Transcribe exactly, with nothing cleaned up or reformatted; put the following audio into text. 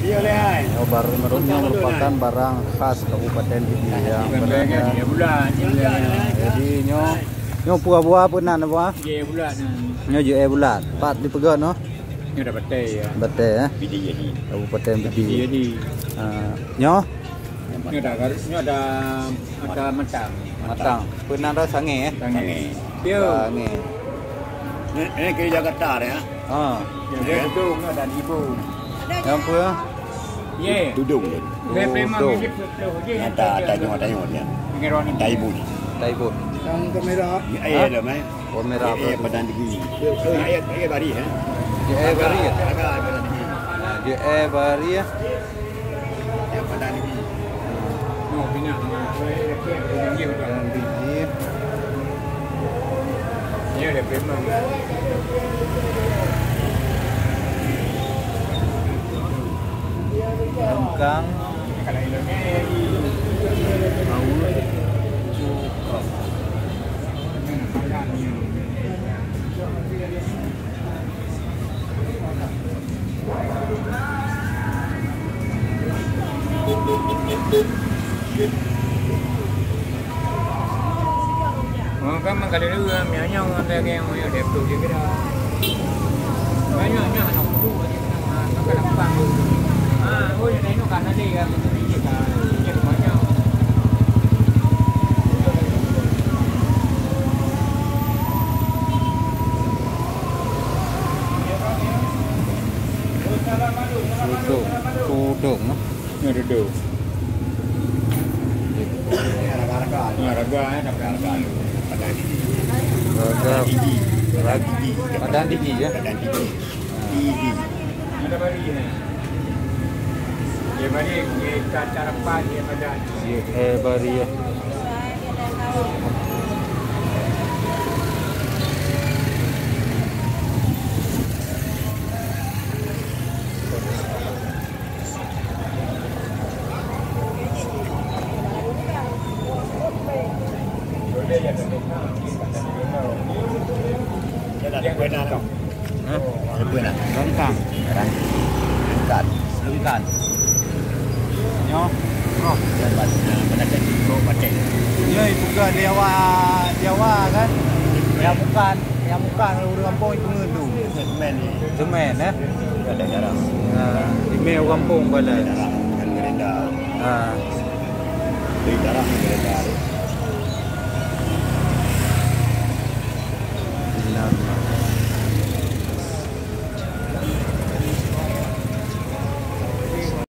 Nyoe barang meureueng nyoe merupakan barang khas Kabupaten Pidie nyang berada. Jadi nyoe, nyoe peue buah, peue nan buah? Jeh bulat. Nyoe jeh bulat. Pat dipeugöt nyoe? Nyoe dah batèe, ya. Batèe, eh? Pidie jadi. Kabupaten Pidie. Pidie jadi. Ah, nyoe? Nyoe dah garis, nyoe dah Matang, matang. Matang. Peue nan dah sangé, eh? Sangé. Yo. Sangé. Ni, ni ke Jakarta dah, ya? Ha. Dia duduk, ada di ibu. Nyang peue? Ye. Tudung tu. Dia memang Tudung. Ini peluh je. Ada, ada tengok, tengok dia. Pengeron ni. Taibun. Taibun. Yang kamera. Ya, eh, ada, mai. Kamera. Eh, eh, apa? Padang Tinggi. Eh, eh, Bari, eh? Di eh, Bari, ya? Ada, ada Padang Tinggi. Di eh, Bari, ya? Dan biji. Lengkang. Bawang. Cuka. Oh, kan mangkali dulu, ya, mianyong sampai ke yang, yang depok je kira. Banyak, banyak anak kudu. Sudong, sudong, nah. Ini duduk. Ini raga, eh, tapi raga. Raga. Padang Tinggi, ya? Padang Tinggi. Tinggi. Ada bari ni. Dia bari, dia tak, tak rapat, dia padat. Dia, eh, bari, ya. Hah? Lengkang. Lengkang. Lengkang. Nyoe, roh. Nyoe bukan Jawa, Jawa kan? Yang bukan, yang bukan ureueng gampông itu ngeundu. Semen ni. Semen, eh? Ada jarang. Ha, ime ureueng gampông bala. Jarang, kan gerenda. Ha. Di darah gerenda tu.